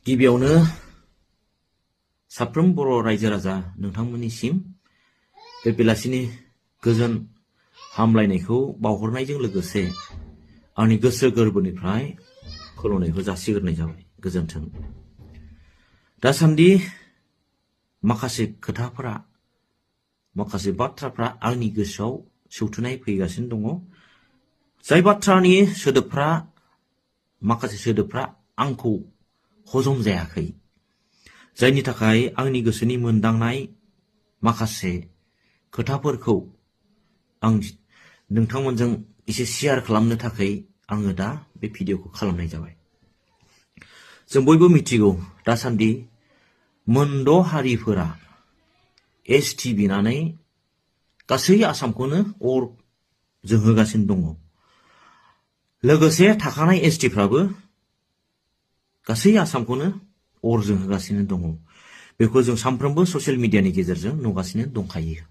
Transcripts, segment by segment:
गिबियावनो साफ्रोम बर' रायजो राजा नोंथांमोननिसिम बे बेलासिनि गोजोन हामलायनायखौ बावहरनायजों लोगोसे आंनि गोसो गोरबोनिफ्राय खुलुमनायखौ जासिग्रोनाय जाबाय। गोजोन्थों। दासान्दि माखासे खोथाफोरा माखासे बाथ्राफ्रा आंनि गोसोआव सौथुनाय फैगासिनो दङ। जाय बाथ्रानि सोदोबफ्रा माखासे सोदोबफ्रा आंखौ हजम जायाखै, जायनि थाखाय आंनि गोसोनि मोनदांनाय माखासे खोथाफोरखौ आं नोंथांमोनजों एसे शेयार खालामनो थाखाय आङो दा बे भिडिअखौ खालामनाय जाबाय। जों बयबो मिथिगौ दासान्दि मोनद' हारिफोरा एसटि बिनानै गासै आसामखौनो अर जोंहोगासिनो दङ। लोगोसे थाखानाय एसटिफ्राबो गासै आसामखौनो अर जोंहोगासिनो दङ। बेखौ जों सानफ्रोमबो ससियेल मिडियानि गेजेरजों नुगासिनो दंखायो।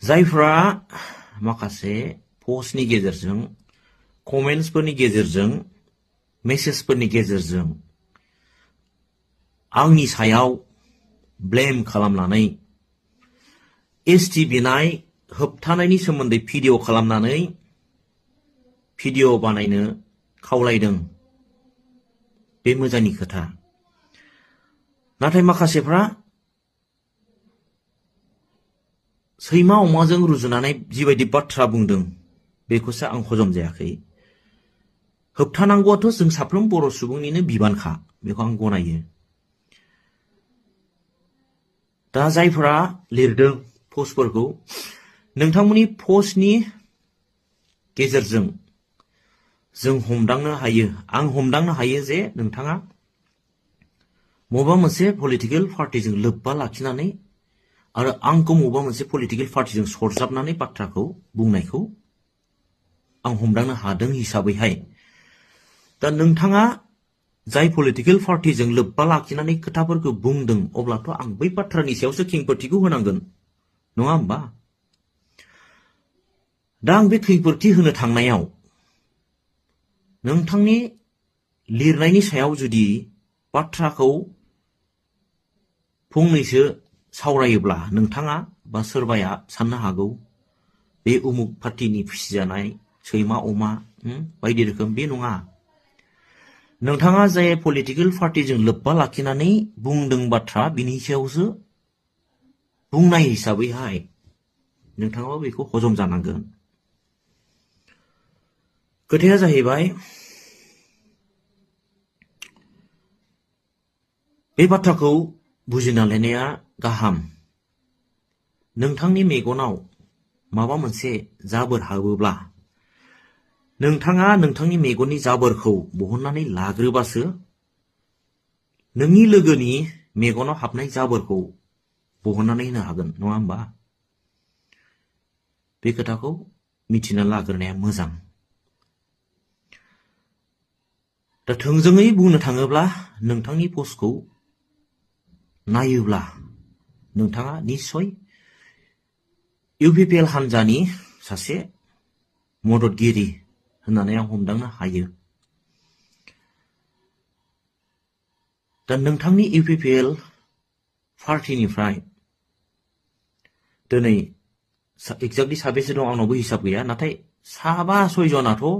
जायफ्रा माखासे पस्टनि गेजेरजों, कमेन्ट्सफोरनि गेजेरजों, मेसेजफोरनि गेजेरजों आंनि सायाव ब्लेम खालामनानै एसटि बिनाय होबथानायनि सोमोन्दै भिडिअ खालामनानै भिडिअ बानायनो खावलायदों, बे मोजांनि खोथा। नाथाय माखासेफ्रा सैमा अमाजों रुजुनानै जिबायदि बाथ्रा बुंदों बेखौसो आं हजम जायाखै। होबथानांगौआथ' जों साफ्रोम बर' सुबुंनिनो बिबानखा, बेखौ आं गनायो। दा जायफोरा लिरदों पस्टफोरखौ, नोंथांमोननि पस्टनि गेजेरजों जों हमदांनो हायो, आं हमदांनो हायो जे नोंथाङा बबेबा मोनसे पलिटिकेल पार्टिजों लोब्बा लाखिनानै आरो आंखौ बबेबा मोनसे पलिटिकेल पार्टिजों सरजाबनानै बाथ्राखौ बुंनायखौ आं हमदांनो हादों हिसाबैहाय, दा नोंथाङा जाय पलिटिकेल पार्टिजों लोब्बा लाखिनानै खोथाफोरखौ बुंदों, अब्लाथ' आं बै बाथ्रानि सायावसो खेंफोरथिखौ होनांगोन, नङा होमबा? दा आं बे खेंफोरथि होनो थांनायाव नोंथांनि लिरनायनि सायाव जुदि बाथ्राखौ फंनैसो सावरायोब्ला नोंथाङा बा सोरबाया साननो हागौ बे उमुक पार्टिनि फिसिजानाय सैमा अमा बायदि रोखोम। बे नङा। नोंथाङा जाय पलिटिकेल पार्टिजों लोब्बा लाखिनानै बुंदों बाथ्रा, बिनि सायावसो बुंनाय हिसाबैहाय नोंथाङाबो बेखौ हजम जानांगोन। खोथाया जाहैबाय, बे बाथ्राखौ बुजिना लानाया गाहाम। नोंथांनि मेगनाव माबा मोनसे जाबोर हाबोब्ला नोंथाङा नोंथांनि मेगननि जाबोरखौ बहननानै लाग्रोबासो नोंनि लोगोनि मेगनाव हाबनाय जाबोरखौ बहननानै होनो हागोन, नङा होमबा? बे खोथाखौ मिथिना लाग्रोनाया मोजां। दा थोंजोङै बुंनो थाङोब्ला नोंथांनि पस्टखौ नायोब्ला नोंथाङा निस्सय इउपिपिएल हान्जानि सासे मददगिरि होननानै आं हमदांनो हायो। दा नोंथांनि इउपिपिएल पार्टिनिफ्राय दिनै एक्जेक्टलि साबेसे दं आंनावबो हिसाब गैया, नाथाय 7-6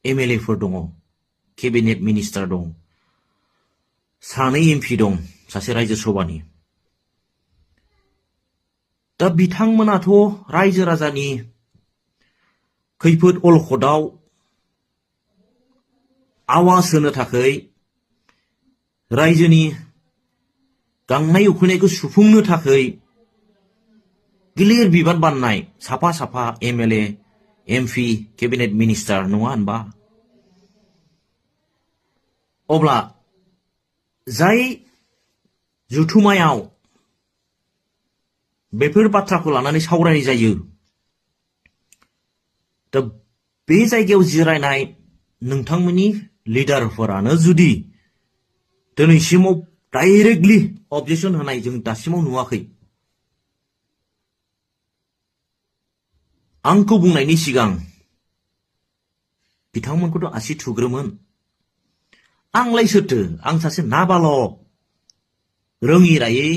एमएलएफोर दङ, केबिनेट मिनिस्टार दं, 2 एमपि दं, सासे रायजो सभानि। दा बिथांमोनाथ' रायजो राजानि खैफोद अलखदाव आवाज होनो थाखाय, रायजोनि गांनाय उखैनायखौ सुफुंनो थाखाय गिलिर बिबान बाननाय साफा साफा एमएलए, एमपि, केबिनेट मिनिस्टार, नङा होनबा? अब्ला जाय जुथुमायाव बेफोर बाथ्राखौ लानानै सावरायनाय जायो, दा बे जायगायाव जिरायनाय नोंथांमोननि लिडारफोरानो जुदि दिनैसिमाव डाइरेक्टलि अबजेक्सन होनाय जों दासिमाव नुवाखै, आंखौ बुंनायनि सिगां बिथांमोनखौथ' आसि थुग्रोमोन। आंलाय सोरथो आं सासे नाबालक रोङि रायै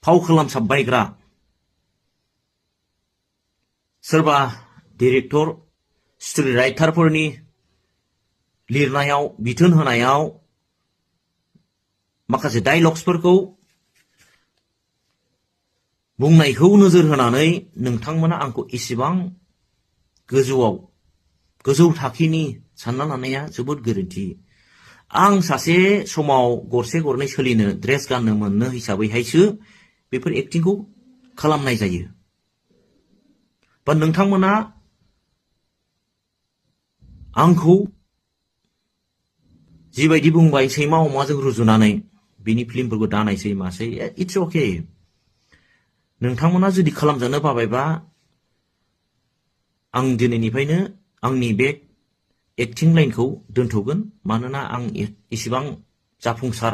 फाव खालामसाबबायग्रा सोरबा डिरेक्टर स्ट'रि राइटारफोरनि लिरनायाव बिथोन होनायाव माखासे डायलग्सफोरखौ बुंनायखौ नोजोर होनानै नोंथांमोना आंखौ एसेबां गोजौ थाखोनि सानना लानाया जोबोद गोरोन्थि। आं सासे समाव गरसे गरनै सोलिनो ड्रेस गाननो मोननो हिसाबैहायसो बेफोर एक्टिंखौ खालामनाय जायो। बा नोंथांमोना आंखौ जिबायदि बुंबाय सैमा अमाजों रुजुनानै बिनि फिल्मफोरखौ दानायसै मासै इट्स अके। नोंथांमोना जुदि खालामजानो बाबायबा आं दिनैनिफ्रायनो आंनि बे एक्टिं लाइनखौ दोनथ'गोन। मानोना आं एसेबां जाफुंसार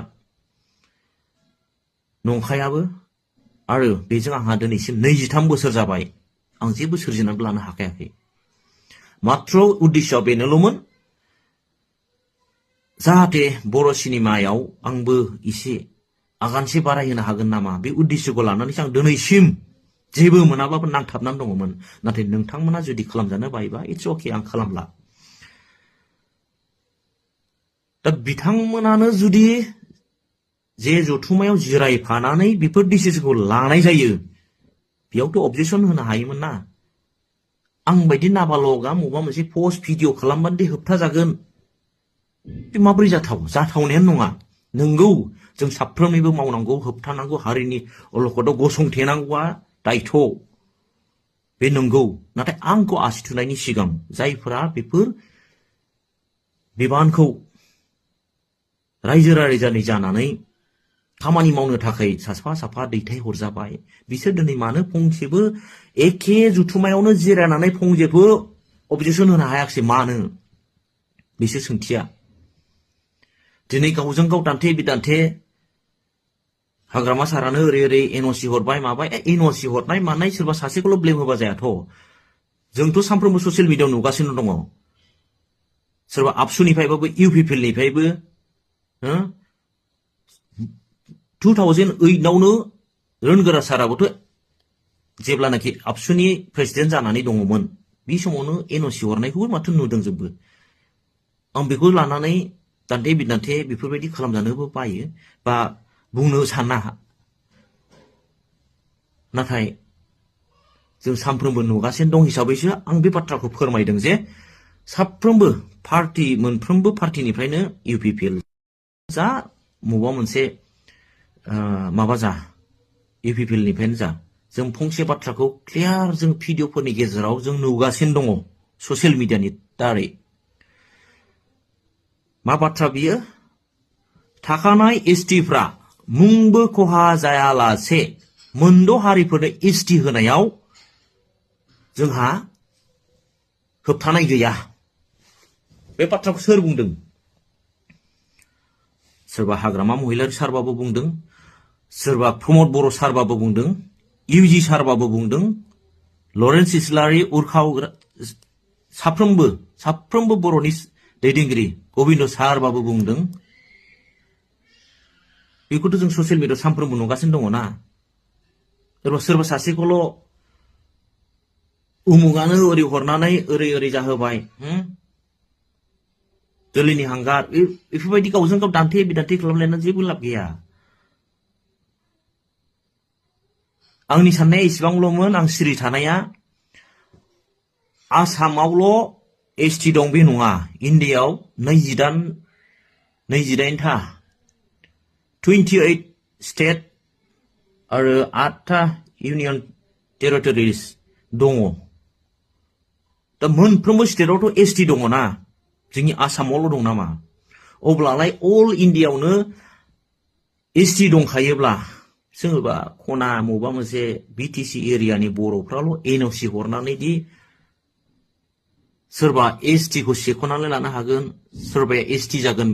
नंखायाबो आरो बेजों आंहा दिनैसिम 23 बोसोर जाबाय। आं जेबो सोरजिनानै लानो हाखायाखै। मात्र उद्देश्यआ बेनोल'मोन जाहाथे बर' सिनेमायाव आंबो एसे आगानसे बारायहोनो हागोन नामा बे उद्देश्यखौ लानानैसो आं दिनैसिम जेबो मोनाबाबो नांथाबनानै दङमोन। नाथाय नोंथांमोना जुदि खालामजानो बायोबा इट्स अके आं खालामला। दा बिथांमोनानो जुदि जे जथुमायाव जिरायफानानै बेफोर डिसिसनखौ लानाय जायो बेयावथ' अबजेक्सन होनो हायोमोन ना। आं बायदि नाबालगा मबा मोनसे पस्ट भिडिअ खालामबानो दे होबथाजागोन बे माबोरै जाथावनायानो नङा। नंगौ जों साफ्रोमनिबो मावनांगौ होबथानांगौ हारिनि अलखदाव गसंथेनांगौआ दायथ' बे नंगौ। नाथाय आंखौ आसि थुनायनि सिगां जायफोरा बेफोर बिबानखौ रायजो राजानि जानानै खामानि मावनो थाखाय साफा साफा दैथाय हरजाबाय बिसोर दिनै मानो फंसेबो एखे जुथुमायावनो जिरायनानै फंसेबो अबजेक्सन होनो हायाखिसै मानो? बिसोर सोंथिया दिनै गावजों गाव दान्थे बिदान्थे हाग्रामा सारानो ओरै ओरै एनअसि हरबाय माबाय एनअसि हरनाय मानाय सोरबा सासेखौल' ब्लेम होबा जायाथ'। जोंथ' सानफ्रोमबो ससियेल मिडियाआव नुगासिनो दङ सोरबा आबसुनिफ्रायबाबो इउपिपिएलनिफ्रायबो 2008आवनो रोनगोरा साराबोथ' जेब्लानाखि आबसुनि प्रेसिडेन्ट जानानै दङमोन बे समावनो एनअसि हरनायखौबो माथो नुदों जोंबो। आं बेखौ लानानै दान्थे बिदान्थे बेफोरबायदि खालामजानोबो बायो बा बुंनो साना। नाथाय जों सानफ्रोमबो नुगासिनो दं हिसाबैसो आं बे बाथ्राखौ फोरमायदों जे साफ्रोमबो मोनफ्रोमबो पार्टिनिफ्रायनो इउपिपिएल जा मबा मोनसे माबा जा इउपिपिएलनिफ्रायनो जा जों फंसे बाथ्राखौ क्लियार जों भिडिअफोरनि गेजेराव जों नुगासिनो दङ ससियेल मिडियानि दारै। मा बाथ्रा बियो? थाखानाय एसटिफ्रा मुंबो खहा जायालासे मोनद' हारिफोरनो एसटि होनायाव जोंहा होबथानाय गैया। बे बाथ्राखौ सोर बुंदों? सोरबा हाग्रामा महिलारि सारबाबो बुंदों, सोरबा प्रमद बर' सारबाबो बुंदों, इउजि सारबाबो बुंदों, लरेन्स इस्लारि उर्खाव साफ्रोमबो बर'नि दैदेनगिरि गबिन्द सारबाबो बुंदों। बेखौथ' जों ससियेल मिडियाआव सानफ्रोमबो नुगासिनो दङ ना। सोरबा सासेखौल' उमुगानो ओरै हरनानै ओरै जाहोबाय दोलोनि हांगार बेफोरबायदि गावजों गाव दान्थे बिदान्थे खालामलायनानै जेबो लाब गैया। आंनि साननाया एसेबांल'मोन आं सिरि थानाया आसामावल' एसटि दं बे नङा। इन्डियाआव 28था 28 स्टेट आरो 8था इउनियन टेरिटरिस दङ। दा मोनफ्रोमबो स्टेटआवथ' एसटि दङ ना, जोंनि आसामावल' दं नामा? अब्लालाय अल इन्डियाआवनो एसटि दंखायोब्ला सोरबा खना मबा मोनसे बिटिसि एरियानि बर'फ्राल' एनअसि हरनानै दि सोरबा एसटिखौ सेख'नानै लानो हागोन, सोरबाया एसटि जागोन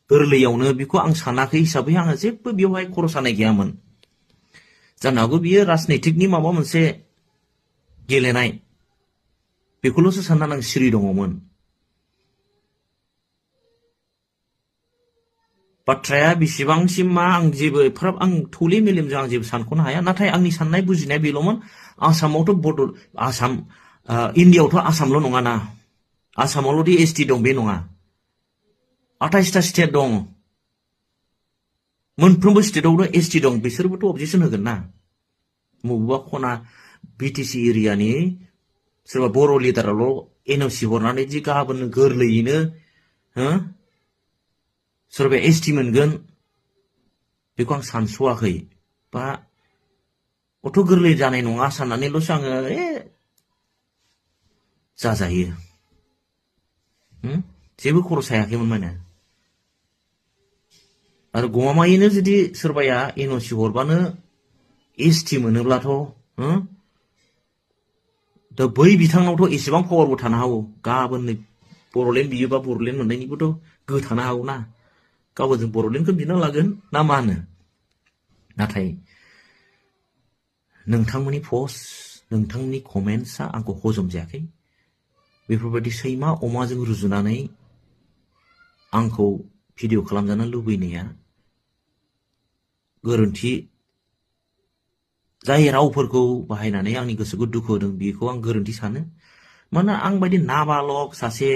गोरलैयावनो बेखौ आं सानाखै हिसाबै आङो जेबो बेवहाय खर' सानाय गैयामोन। जानो हागौ बियो राजनैतिकनि माबा मोनसे गेलेनाय बेखौल'सो साननानै आं सिरि दङमोन। बाथ्राया बेसेबांसिम मा आं जेबो एफाराब आं थौले मेलेमजों आं जेबो सानख'नो हाया। नाथाय आंनि साननाय बुजिनाया बेल'मोन, आसामावथ' आसाम इण्डियाआवथ' आसामल' नङाना, आसामावल'दि एसटि दं बे नङा, 28टा स्टेट दं, मोनफ्रोमबो स्टेटआवनो एसटि दं, बिसोरबोथ' अबजेक्सन होगोन ना। बबेबा खना बिटिसि एरियानि सोरबा बर' लिडाराल' एनअसि हरनानै दि गाबोन गोरलैयैनो सोरबा एसटि मोनगोन बेखौ आं सानस'वाखै, बा अथ' गोरलै जानाय नङा साननानैल'सो आङो जाजायो जेबो खर' सायाखैमोन माने। आरो गमामायैनो जुदि सोरबाया एनअसि हरबानो एसटि मोनोब्लाथ' दा बै बिथांनावथ' एसेबां पावारबो थानो हागौ, गाबोन बर'लेण्ड बियोबा बर'लेण्ड मोननायनिबोथ' गोहो थानो हागौ ना, गाबोन जों बर'लेण्डखौ बिना लागोन ना मा होनो। नाथाय नोंथांमोननि पस्ट, नोंथांमोननि कमेन्ट्सआ आंखौ हजम जायाखै। बेफोरबायदि सैमा अमाजों रुजुनानै आंखौ भिडिअ खालामजानो लुबैनाया गोरोन्थि। जाय रावफोरखौ बाहायनानै आंनि गोसोखौ दुखु होदों बेखौ आं गोरोन्थि सानो। मानोना आं बायदि नाबालक सासे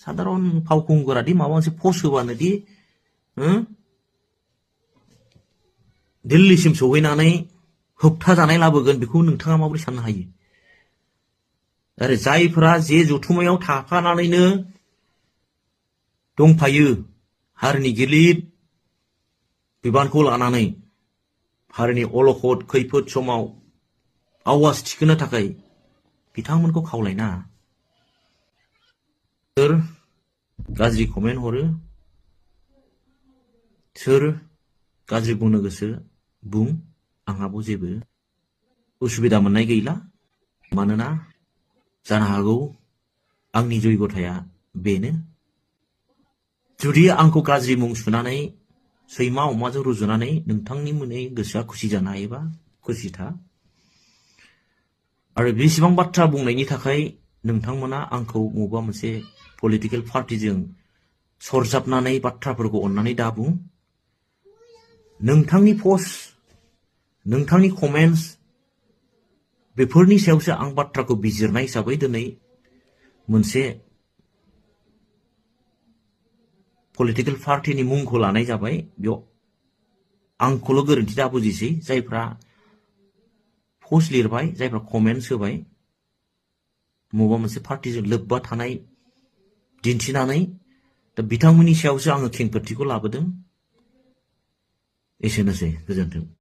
साधारन फावखुंगुरादि माबा मोनसे पस्ट होबानो दि दिल्लीसिम सौहैनानै होबथाजानाय लाबोगोन, बेखौ नोंथाङा माबोरै साननो हायो? आरो जायफोरा जे जथुमायाव थाफानानैनो दंफायो, हारिनि गिलिर बिबानखौ लानानै हारिनि अलखद खैफोद समाव आवाज थिखोनो थाखाय बिथांमोनखौ खावलायना सोर गाज्रि कमेन्ट हरो, सोर गाज्रि बुंनो गोसो बुं, आंहाबो जेबो उसुबिदा मोननाय गैला। मानोना जानो हागौ आंनि जयगथाया बेनो, जुदि आंखौ गाज्रि मुं सुनानै सैमा अमाजों रुजुनानै नोंथांनि मोननै गोसोआ खुसि जानो हायोबा खुसि था। आरो बेसेबां बाथ्रा बुंनायनि थाखाय नोंथांमोना आंखौ बबेबा मोनसे पलिटिकेल पार्टिजों सरजाबनानै बाथ्राफोरखौ अन्नानै दा बुं। नोंथांनि पस्ट, नोंथांनि कमेन्ट्स, बेफोरनि सायावसो आं बाथ्राखौ बिजिरनाय हिसाबै दिनै मोनसे पलिटिकेल पार्टिनि मुंखौ लानाय जाबाय। बेयाव आंखौल' गोरोन्थि दा बुजिसै, जायफ्रा पस्ट लिरबाय, जायफ्रा कमेन्ट्स होबाय, बबेबा मोनसे पार्टिजों लोब्बा थानाय दिन्थिनानै, दा बिथांमोननि सायावसो आङो खेंफोरथिखौ लाबोदों। एसेनोसै, गोजोन्थों।